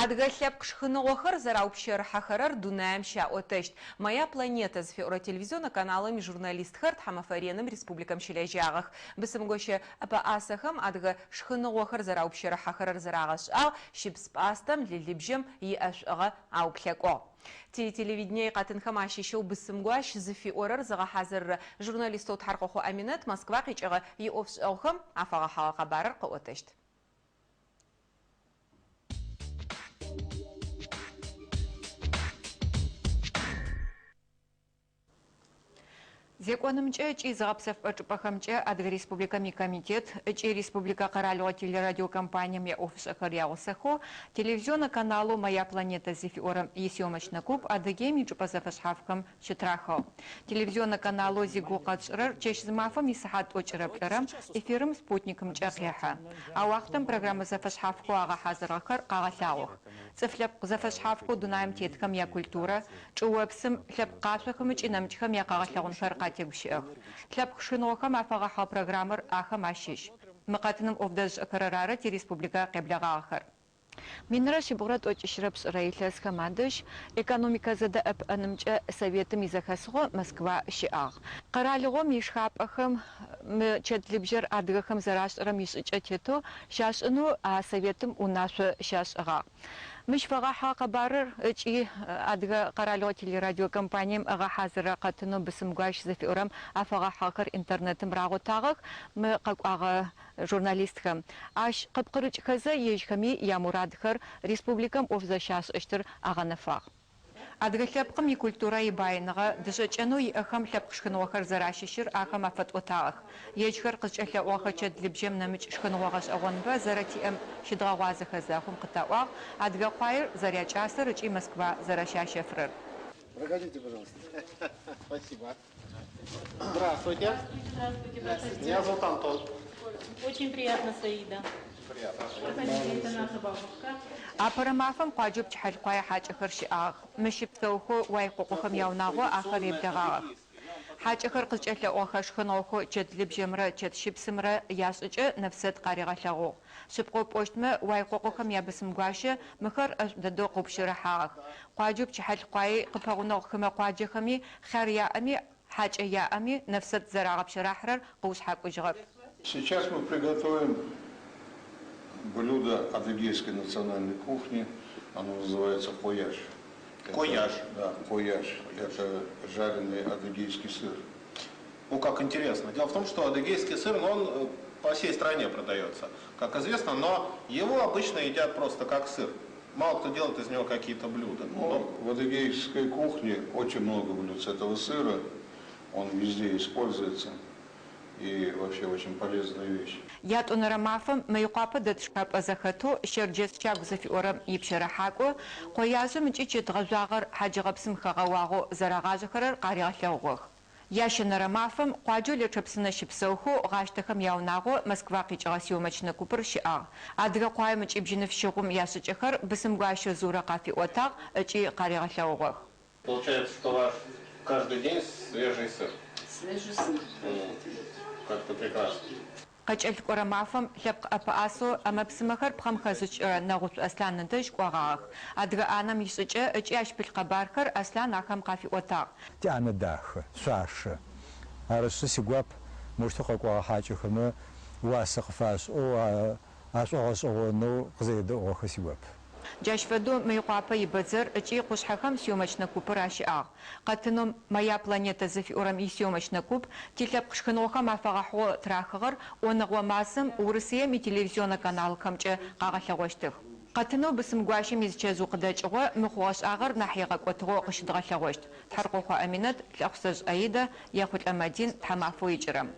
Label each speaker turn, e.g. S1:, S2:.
S1: Адыгэ лъэпкъ шхыныгъохэр зэраупщэрыхьэхэрэр дунаим щаӏотэщт. Моя планета зыфиӏорэ телевизионнэ каналым ижурналистхэр тхьамэфэ реным республикэм щылэжьагъэх. Бысымгощэ ӏэпэӏасэхэм адыгэ шхыныгъохэр зэраупщэрыхьэхэрэр зэрагъэшӏагъ, щыпс-пӏастэм, лылыбжьэм иӏэшӏугъэ ауплъэкӏугъ. Тителевидение икъэтынхэм ащыщэу Бысымгуащ зыфиӏорэр зыгъэхьазырырэ журналистэу Тхьаркъохъо Аминэт Москва къикӏыгъэ иӏофшӏэгъухэм афэгъэхьыгъэ къэбарыр къыӏотэщт.
S2: Зекӏонымкӏэ ыкӏи зыгъэпсэфыпӏэ чӏыпӏэхэмкӏэ Адыгэ Республикэм и Комитет ыкӏи республикэ къэралыгъо телерадиокомпанием яӏофышӏэхэр ягъусэхэу телевизионнэ каналэу Моя планета зыфиӏорэм исъемочнэ куп Адыгеим ичӏыпӏэ зэфэшъхьафхэм щытырахыгъ. Телевизионнэ каналэу зигугъу къэтшӏырэр чэщ-зымафэм исыхьат 2:20 эфирым спутникымкӏэ къехьэ. А уахътэм программэ зэфэшъхьафхэу агъэхьазырыгъэхэр къагъэлъагъох. Цӏыф лъэпкъ зэфэшъхьафхэу дунаим тетхэм якультурэ, чӏыопсым, лъэпкъ къашъохэм ыкӏи нэмыкӏхэм якъэгъэлъэгъонхэр къатегущыӏэх. Лъэпкъ шхыныгъохэм афэгъэхьыгъэ программэр ахэм ащыщ. Мы къэтыным ӏоф дэзышӏэхэрэр ары тиреспубликэ къеблэгъагъэхэр. 1192 илъэсхэм адэжь экономикэ зэдэӏэпыӏэнымкӏэ Советым изэхэсыгъо Москва щыӏагъ. Къэралыгъом ишхапӏэхэм мы чэтлыбжьэр адыгэхэм зэрашӏырэм ишӏыкӏэ тетэу щашӏынэу а Советым унашъо щашӏыгъагъ. Мыщ фэгъэхьыгъэ къэбарыр ыкӏи Адыгэ къэралыгъо телерадиокомпанием ыгъэхьазырырэ къэтынэу Бысымгуащ зыфиӏорэм афэгъэхьыгъэхэр интернетым рагъотагъэх мы къэкӏуагъэ журналистхэм. Ащ къыпкъырыкӏхэзэ ежьхэми ямурадхэр республикэм ӏоф зэрэщашӏэщтыр агъэнэфагъ. Адыгэ лъэпкъым икультурэ ибаиныгъэ, дышъэ кӏэнэу иӏэхэм лъэпкъ шхыныгъохэр зэращыщыр ахэм афэтӏотагъэх. Ежьхэр къызкӏэлъэӏугъэхэ чэтлыбжьэм нэмыкӏ шхыныгъо гъэшӏэгъоныбэ зэрэтиӏэм щыдгъэгъуазэхэ зэхъум къытаӏуагъ адыгэ къуаер зэрякӏасэр ыкӏи Москва зэрэщащэфырэр.
S3: Проходите, пожалуйста. Спасибо. Здравствуйте.
S4: Здравствуйте, проходите.
S3: Меня зовут Антон.
S4: Очень приятно, Саида.
S3: Приятно.
S4: Проходите, это наша бабушка.
S2: Апэрэ мафэм къуаджэу Пчыхьалъыкъуае хьакӏэхэр щыӏагъэх. Мыщ щыпсэухэу Уайкъокъохэм яунагъо ахэр еблэгъагъэх. Хьакӏэхэр къызкӏэлъэӏугъэхэ шхыныгъохэу чэтлыбжьэмрэ чэтщыпсымрэ яшӏыкӏэ Нэфсэт къаригъэлъэгъугъ. Шъыпкъэу пӏощтмэ, Уайкъокъохэм ябысымгуащэ мыхэр ӏэшӏу дэдэу къыупщэрыхьагъэх. Къуаджэу Пчыхьалъыкъуаи къыпэгъунэгъу хымэ къуаджэхэми хъяр яӏэми, хьакӏэ яӏэми Нэфсэт зэрагъэпщэрахьырэр къыушъхьакӏужьыгъэп.
S5: Сейчас мы приготовим блюдо адыгейской национальной кухни. Оно называется къояж.
S3: Къояж.
S5: Да, къояж. Это жареный адыгейский сыр.
S3: О, как интересно. Дело в том, что адыгейский сыр, ну, он по всей стране продается, как известно, но его обычно едят просто как сыр. Мало кто делает из него какие-то блюда.
S5: Ну, в адыгейской кухне очень много блюд с этого сыра. Он везде используется. И вообще очень полезная вещь.
S2: Ятӏонэрэ мафэм Мыекъуапэ дэт шхапӏэ зэхэтэу Щэрджэс щагу зыфиӏорэм ипщэрыхьакӏо къояжъым ыкӏи чэт гъэжъуагъэр хьаджыгъэпсым хэгъэуагъэу зэрагъажъэхэрэр къаригъэлъэгъугъэх. Ящэнэрэ мафэм къуаджэу Лэчъэпсынэ щыпсэухэу Гъащтэхэм яунагъо Москва къикӏыгъэ съемочнэ купыр щыӏагъ. Адыгэ къуаем ыкӏи бжьыныфщыгъум яшӏыкӏэхэр бысымгуащэ Зурэ къафиӏотагъ ыкӏи къаригъэлъэгъугъэх.
S3: Получается, что ваш каждый день свежий сыр.
S6: Свежий сыр.
S3: Как-то прекрасно.
S2: Къыкӏэлъыкӏорэ мафэм лъэпкъ ӏэпэӏасэу ӏэмэ-псымэхэр пхъэм хэзышӏыкӏырэ Нэгъуцу Аслъан ыдэжь кӏогъагъэх. Адыгэ ӏанэм ишӏыкӏэ ыкӏи ащ пылъ къэбархэр Аслъан ахэм къафиӏотагъ.
S7: Тиӏанэ дахэ, шъуашэ. Арышъы сигуап моущтэу къэкӏогъэ хьакӏэхэмэ уасэ къыфашӏэу, ашӏогъэшӏэгъонэу къызэредэӏугъэхэр сигуап.
S2: Джащ фэдэу Мыекъуапэ ибэдзэр ыкӏи къушъхьэхэм съемочнэ купыр ащыӏагъ. Къэтынэу Моя планета зыфиӏорэм исъемочнэ куп тилъэпкъ шхыныгъохэм афэгъэхьыгъэу тырахыгъэр ӏоныгъо мазэм Урысыем ителевизионнэ каналхэмкӏэ къагъэлъэгъощтых. Къэтынэу бысымгуащэм изычэзыу къыдэкӏыгъо мы хъугъэ-шӏагъэр нахь игъэкӏотыгъэу къыщыдгъэлъэгъощт. Тхьаркъохъо Аминэт, Лӏэхъусэжъ Аидэ, Ехъулӏэ Мадин, тхьамафэу икӏырэм.